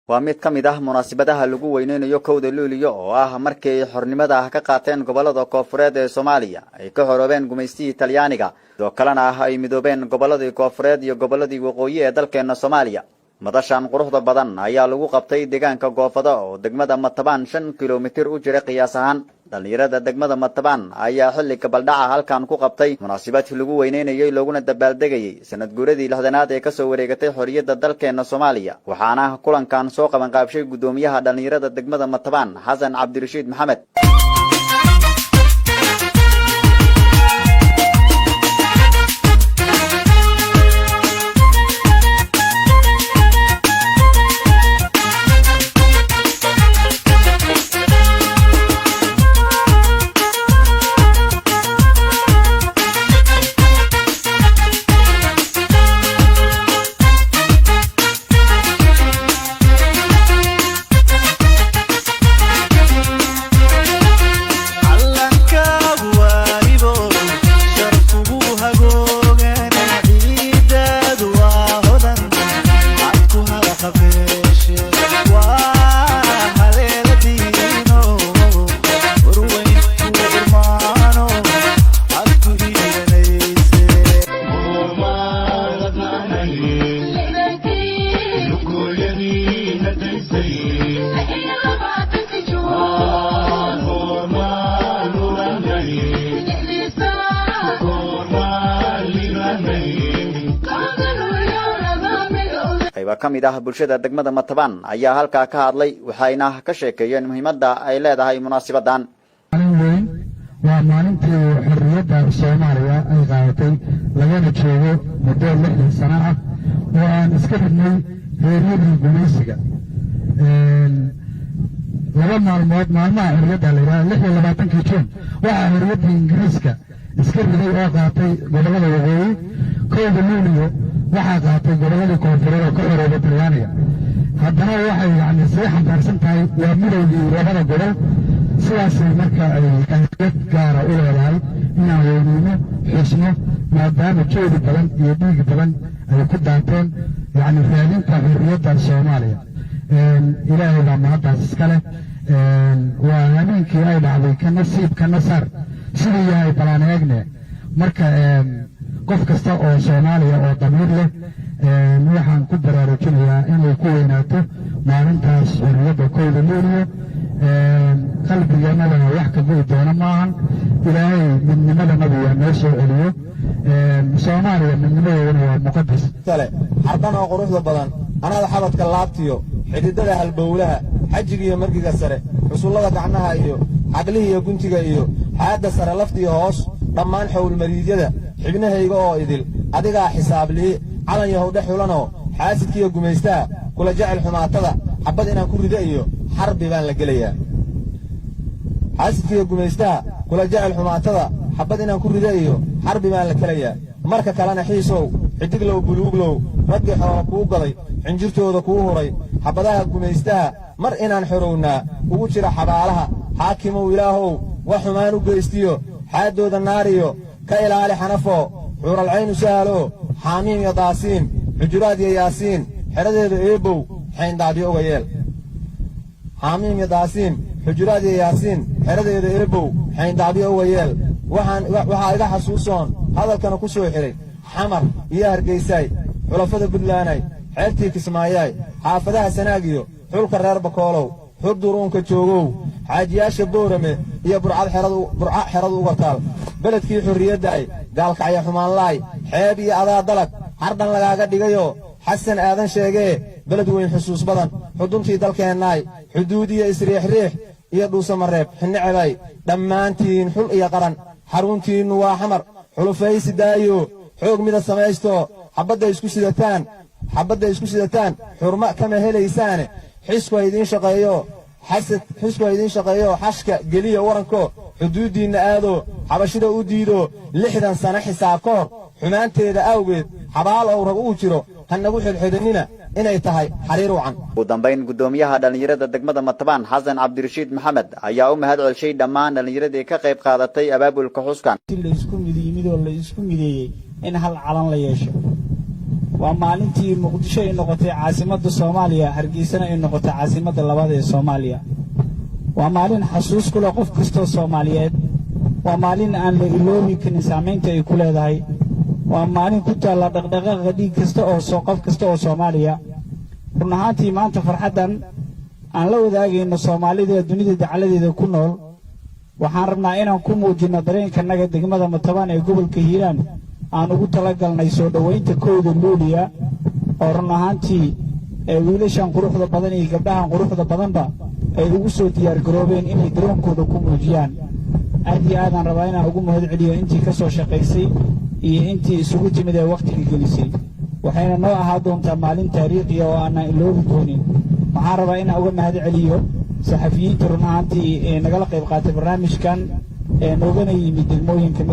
Waa mid ka mid ah munaasabadaha lagu weyneynayo 1-da Luuliyo, oo ah markii ay xornimada ka qaateen gobollada koonfureed ee Soomaaliya, ay ka xoroobeen gumaystihii Talyaaniga, sidoo kalena ah ay midoobeen gobolladii koonfureed iyo gobolladii waqooyi ee dalkeena Soomaaliya. Madashan quruxda badan ayaa lagu qabtay deegaanka Goofado oo degmada Matabaan 5 kilomitir u jira qiyaas ahaan. Dhallinyarada degmada Matabaan ayaa xilli gabaldhaca halkan ku qabtay munaasabad lagu weyneynayey looguna dabaaldegayey sanad guuradii 60aad ee kasoo wareegatay xorriyadda dalkeena Soomaaliya. Waxaana kulankan soo qabanqaabshay guddoomiyaha dhallinyarada degmada Matabaan, Xasan Cabdirashiid Maxamed. Qayba ka mid ah bulshada degmada Matabaan ayaa halkaa ka hadlay, waxayna ka sheekeeyeen muhiimadda ay leedahay munaasibadan. Maalin weyn waa maalintii xorriyadda Soomaaliya ay qaadatay, lagana joogo muddo 60 sano ah oo aan iska ridnay heeryadii gumaysiga. 2 maalmood maalmaha xorriyadda la yidhahda, 26-kii Juun waxaa xorriyaddii Ingiriiska iska riday oo qaatay gobollada waqooyi. 1-da Luuliyo waxaa qaatay gobolladii koonfureed oo ka xoroobay Talyaaniga. Haddana waxay yacni sii xambaarsan tahay waa midowgii labada gobol. Sidaasay marka ay ahmiyad gaara u leedahay inaan weyneyno, xusno, maadaama joodi badan iyo dhiig badan ay ku daateen yacni raadinta xorriyadda Soomaaliya. Ilaahay baa mahaddaas iska leh. Waa habeenkii ay dhacday ka nasiib ka nasar siduu yahay balaan eegne. Marka qof kasta oo Soomaaliya oo damiir leh waxaan ku baraarujinayaa inay ku weynaato maalintaas xorriyadda 1-da Luuliyo. Qalbiganadana wax ka go'i doona maahan. Ilaahay midnimadanadu waa noo soo celiyo. Soomaaliya midnimadeeduna waa muqadas. Kale xardan oo quruxda badan, anada xabadka laabtiyo xididada halbowlaha, xajiga iyo margiga sare, xusullada gacnaha iyo xaglihi iyo guntiga iyo xaadda sare, laftiyo hoos, dhammaan xowlmariidyada xibnahayga oo idil adigaa xisaabliye. Calan yahow dhex xulanoo xaasidkiiyo gumaystaha kula jecel xumaatada, xabbad inaan ku rida iyo xarbi baan la gelayaa. Xaasidkiiyo gumaystaha kula jecel xumaatada, xabbad inaan ku rida iyo xarbi baan la kelayaa. Marka kalena xiisow, xidiglow, buluuglow, raggii xoola kuu gaday, xinjirtooda kuu huray, xabbadaha gumaystaha mar inaan xorownaa ugu jira xabaalaha. Xaakimow Ilaahow, wax xumaan u geystiyo xaaddooda naariyo ka ilaali xanafoo xuuralcaynu sahalo, Xaamiim iyo Daasiin, Xujuraad iyo Yaasiin, xedhadeeda Eebbow xayndaabyo uga yeel. Xaamiim iyo Daasiin, Xujuraad iyo Yaasiin, xedhadeeda Eebbow xayndaabyo uga yeel. Waxaa iga xasuusoon hadalkana ku soo xidhay: Xamar iyo Hargaysaay, xulafada Buntlaanay, xeebtii Kismaayaay, xaafadaha Sanaagiyo xulka reer Bakoolow, xurduruunka joogow, xaajiyaasha Boorame iyo Burca xeradu uga taal, beledkii xorriyaddaay, Gaalkacya xumaanlaay, xeeb iyo adaa dalag xardhan lagaaga dhigayoo Xasan Aadan sheegee, beled weyn xusuus badan, xuduntii dalkeennaay, xuduud iyo isriixriix iyo Dhuusamareeb xinnicebay, dhammaantiin xul iyo qaran xaruntiinnu waa Xamar. Xulufaysi daayo, xoog mida samaysto, xabbadda isku sidataan xurmo kama helaysaane. Xisku ha idiin shaqeeyo, xasad xisku ha idiin shaqeeyo, xashka geliya waranko, xuduuddiinna aado, xabashida u diido. 60 sano xisaab ka hor xumaanteeda awgeed xabaal ow rag uu jiro ha nagu xidxidinina inay tahay xariir wacan. Ugu dambayn, guddoomiyaha dhallinyarada degmada Matabaan, Xasan Cabdirashiid Maxamed, ayaa u mahad celshay dhammaan dhallinyaradii ka qayb qaadatay abaabulka xuskan. Si laysku mid yimid oo la isku mideeyey in hal calan la yeesho. Waa maalintii Muqdisho ay noqotay caasimadda Soomaaliya, Hargeysana ay noqotay caasimadda labaad ee Soomaaliya. Waa maalin xasuus ku leh qof kastoo Soomaaliyeed. Waa maalin aan la iloobi karin saamaynta ay ku leedahay. Waa maalin ku taalla dhaqdhaqaaqa dhiig kasta oo qof kasta oo Soomaaliya. Run ahaantii, maanta farxaddan aan la wadaagayno Soomaalida dunida dacaladeeda ku nool, waxaan rabnaa inaan ku muujinno dareenkanaga degmada Matabaan ee gobolka Hiiraan aan ugu talagalnay soo dhoweynta 1-da Luuliya, oo run ahaantii ee wiilashan quruxda badan iyo gabdhahan quruxda badanba ay ugu soo diyaargaroobeen inay daroonkooda ku muujiyaan. Aad iyo aadaan rabaa inaan ugu mahad celiyo intii ka soo shaqaysay iyo intii isugu timid ee wakhtiga gelisay. Waxayna noo ahaa doontaa maalin taariikhiya oo aanan iloobi doonin. Waxaan rabaa inaan uga mahad celiyo saxafiyiinta run ahaantii ee nagala qayb qaatay barnaamijkan ee noogana yimid degmooyin ka mid